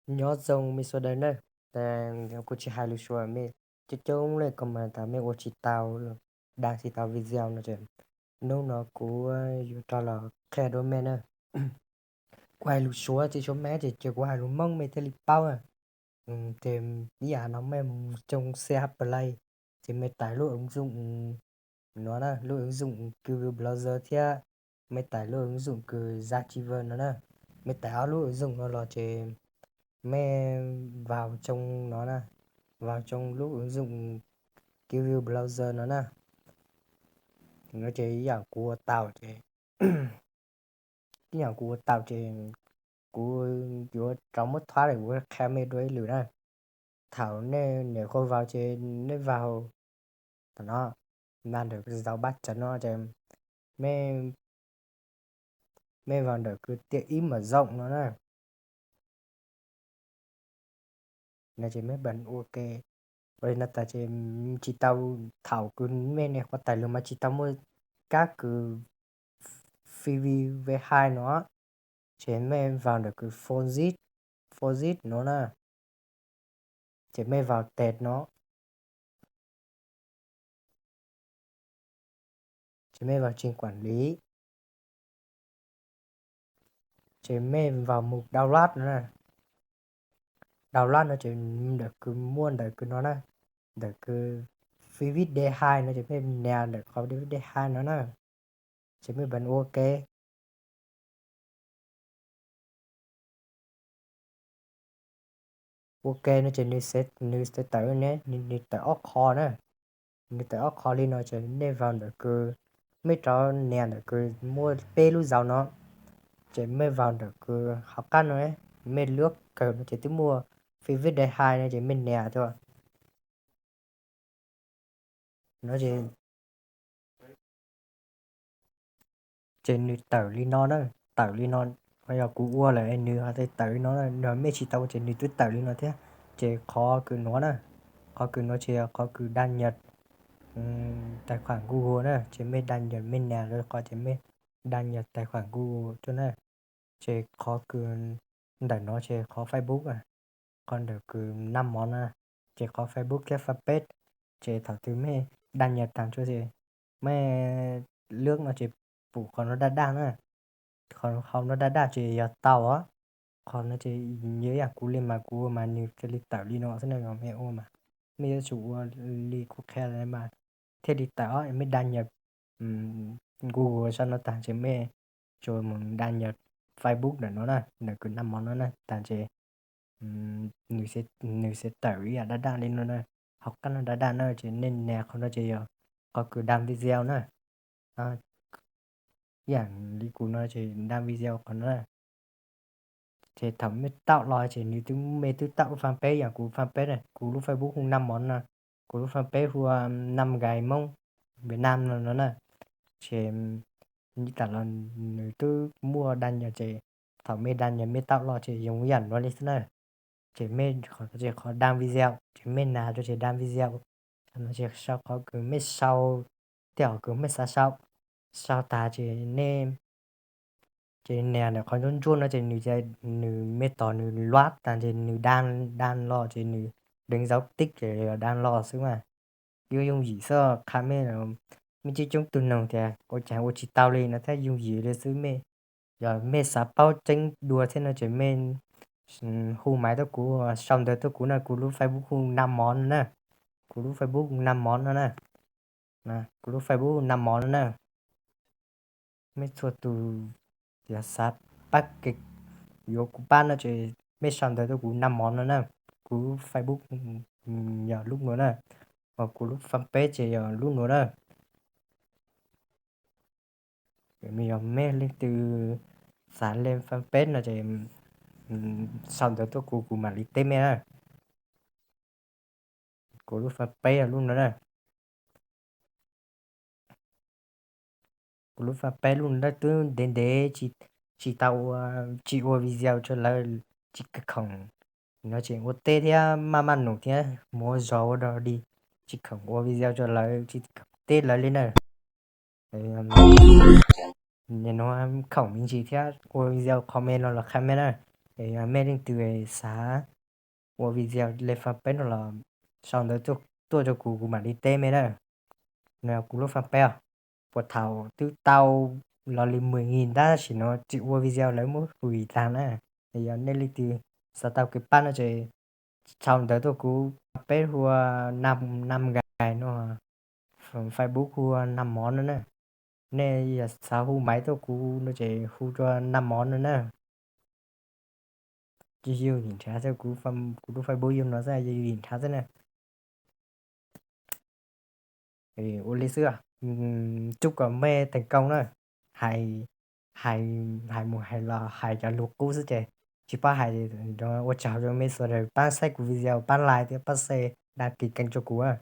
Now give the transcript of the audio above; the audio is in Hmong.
Nyob zoo mej sawv daws na, kuv tsis hais lus Suav, mej coob coob leej comment tas mej ua tsis tau, dag tsis tau video no ces hnub no kuv yuav rov los qhia dua mej na. Kuv hais lus Suav ces Suav mej ces cia kuv hais lus Hmoob mej thiaj li paub. Ces ib yam no mej mus tsoo xe hab play ces mej tais lub ứng dụng no na, lub ứng dụng Google Browser thiab mej tais lub ứng dụng kws Zapier no na. Mej tais ob lub ứng dụng no los ces mej vào trong no na, vào trong lub ứng dụng Google Browser no na. No ces ib yam kuv ua tau ces, ib yam kuv ua tau ces kuv yuav rov muab thob lawm kuv qhia mej dua ib lwm na. Thaum nej nyam qhov vào ces nej vào tom no, nta ntawm zaus pab tsav no ces mej, mej vào ntawm kws tiaj ib mở rộng no na. No ces mej bấm OK. Ua li no tas ces tsis tau, thaum kws mej nyam qhov tais lus mas tsis tau muaj kab kws Fiverr V hai no, ces mej vào ntawm kws Forest, Forest no na, ces mej vào tes no, ces mej vào trình quản lý, ces mej vào mục download no na. Download no ces ntawm kws muaj ntawm kws no na, ntawm kws Fiverr V hai no ces mej nyam ntawm qhov Fiverr V hai no na, ces mej bấm OK. OK no ces nws, nws tawm ne, nws tawm ob qho na. Nws tawm ob qho li no ces nej vào ntawm kws, mej rov nyam ntawm kws muaj peb lub zaus no, ces mej vào ntawm kws hauv qab no, mej lub kawm no ces twb muaj Fiverr V hai no ces mej nyam tuaj no ces, ces nws tawm li no na, tawm li no. Yog kuv ua lawm nws ho tawm li no na, yog mej tsis tau ces nws twb tawm li no thiab. Ces qhov kws nuav na, qhov kws nuav ces yog qhov kws đăng nhập tài khoản Google na, ces mej đăng nhập, mej nyam rau qhov ces mej đăng nhập tài khoản Google tuaj na. Ces qhov kws ntawm no ces qhov Facebook, qhov ntawm kws naj mov na, ces qhov Facebook thiab fanpage. Ces thaum twg mej đăng nhập tag tsuas ces mej lub no ces pum qhov no daj daj na, qhov hauv no daj daj ces yog tau os. Qhov no ces yog ib yam kuv li mas kuv ua mas nws thiaj li tawm li no xwb na, yog mej ua mas mej yuav tsum ua li kuv qhia mas thiaj li tawm os. Mej đăng nhập Google sau no tag ces mej tsuas mus đăng nhập Facebook ntawm no na, ntawm kws naj mov no na tag ces nws, nws sẽ tawm ib yam daj daj li no na. Hauv qab no daj daj na ces nej nyam qhov no ces yog qhov kws đăng video na. Ib yam li kuv no ces đăng video qhov no na. Ces thaum mej taub los ces nws twb, mej twb taub lub fanpage, yog kuv fanpage na, kuv lub Facebook hu naj mov no, kuv lub fanpage hu Năm Ngày Hmông Việt Nam no no na. Ces ib tag los nws twb muaj đăng nhập ces thaum mej đăng nhập mej taub los ces zoo ib yam no li xwb na. Ces mej, qhov no ces qhov đăng video, ces mej nyam rau ces đăng video. Qhov no ces sau qhov kws mej sau, tej qhov kws mej xav sau. Sau tag ces nej, ces nyam ntawm qhov ntsuab ntsuab no ces nws, nws mej tos nws load tag ces nws đăng, đăng los ces nws đánh dấu tích ces yog đăng los xwb mas. Yuav yooj yim xwb qha mej, mej coob coob tug noog tias ua cas ua tsis tau li no thiab, yooj yim li xwb mej. Yog mej xav paub tseeb dua thiab no ces mej hu maiv tuaj kuv, sau ntawv tuaj kuv na, kuv lub Facebook hu Naj Mov no na. Kuv lub Facebook hu Naj Mov no na. Kuv lub Facebook hu Naj Mov no na. Mej txhua tus yog xav pab kev yuav kuv pab no ces mej sau ntawv tuaj kuv Naj Mov no na. Kuv lub Facebook yog lub no na, ho kuv lub fanpage ces yog lub no na. Yog mej leej twg xav leej fanpage no ces sau ntawv tuaj kuv, kuv mam li teb mej na. Kuv lub fanpage yog lub no na. Kuv lub fanpage lub no twb ntev ntev tsis tau ua, tsis ua video rau lawv, tsis khoom no ces ua teb thiab maj maj num thiab mus ua zog ua dog dig, tsis khoom ua video rau lawv, tsis khoom teb lawv li na. Nim no khoom me ntsis thiab ua video qhov me no los qha mej na. Mej leej twg xav ua video le fanpage no los sau ntawv tuaj rau kuv, kuv mam li teb mej na. No kuv lub fanpage os, puag thaum twb tau los li mười nghìn tab sis no tsis ua video lawv muab hủy tag na. Yog nej leej twg xav tau kev pab no ces sau ntawv tuaj kuv, peb hu ua Nam Gais no, Facebook hu ua Nam Mov no na. Nej yog xav hu maiv tuaj kuv no ces hu ua Nam Mov no na. Yog yus lim nrhav xwb, kuv lub Facebook yog no xwb, yog yus lim nrhav xwb na. Ua li xwb, chúc kom mej thành công na. Hais, hais mus hais los hais cov lus qub xwb ces tsis paub hais. Ua tsaug rau mej sawv daws pab share kuv video, pab like thiab pab share, đăng ký kênh rau kuv.